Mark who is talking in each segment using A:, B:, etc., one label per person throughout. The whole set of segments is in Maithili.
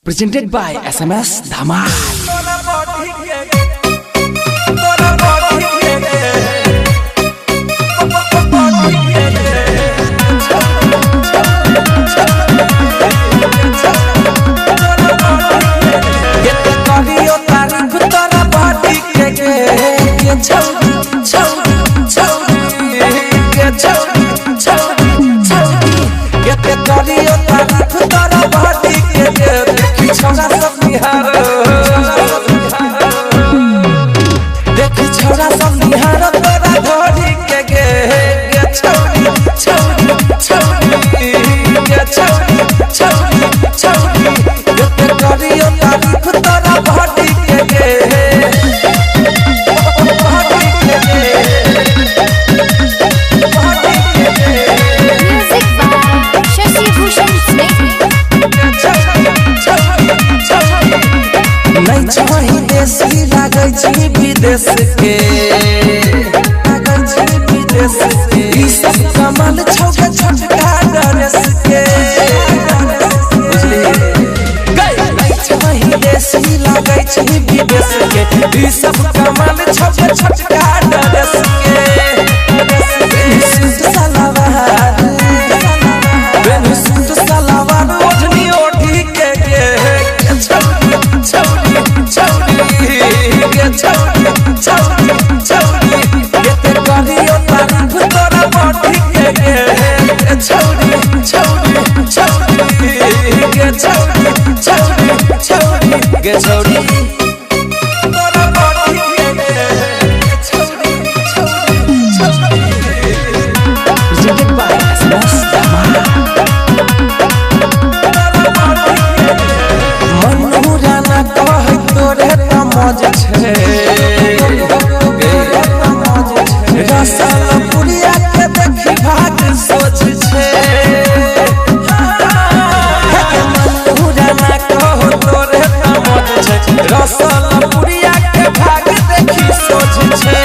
A: Presented by SMS Dhamal.
B: Music by Shashi Bhushan Smith.
C: नहीं छही देसी लागै छी विदेश के, लागै छी विदेश के। ई सब कमाल छौके छोटका ड्रेस के, बुझली गई। नहीं छही देसी लागै छी विदेश के, ई सब कमाल छौके छोटका ड्रेस के। बेनी सूट सलवार, बेनी सूट सलवार ओढ़नी ओढ़ी के गे छौरी छौरी छौरी गे छौरी छौरी छौरी। एते करियो तारीफ तोरा बॉडी के गे छौरी छौरी छौरी गे छौरी छौरी छौरी गे छौरी तोरा बॉडी के गे छौरी छौरी छौरी।
A: Presented by SMS Dhamal.
C: मनुराना कहै तोरे त मौज छै, रसल पुरिया के देखी भाग सोच छै। मनुराना कहै तोरे त मौज छै, रसल पुरिया के भाग देखी सोच छै।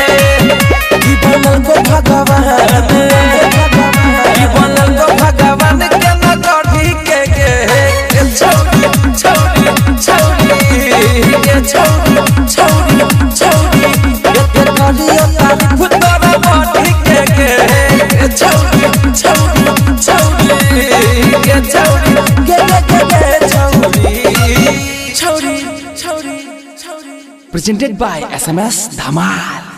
C: ई बनल को भगवान, ई बनल को भगवान के नगरी के गे छौरी छौरी छौरी गे छौरी छौरी छौरी। एते करियो तारीफ तोरा बॉडी के गे छौरी छौरी छौरी गे छौरी गे गे गे गे छौरी छौरी छौरी छौरी।
A: Presented by SMS Dhamal.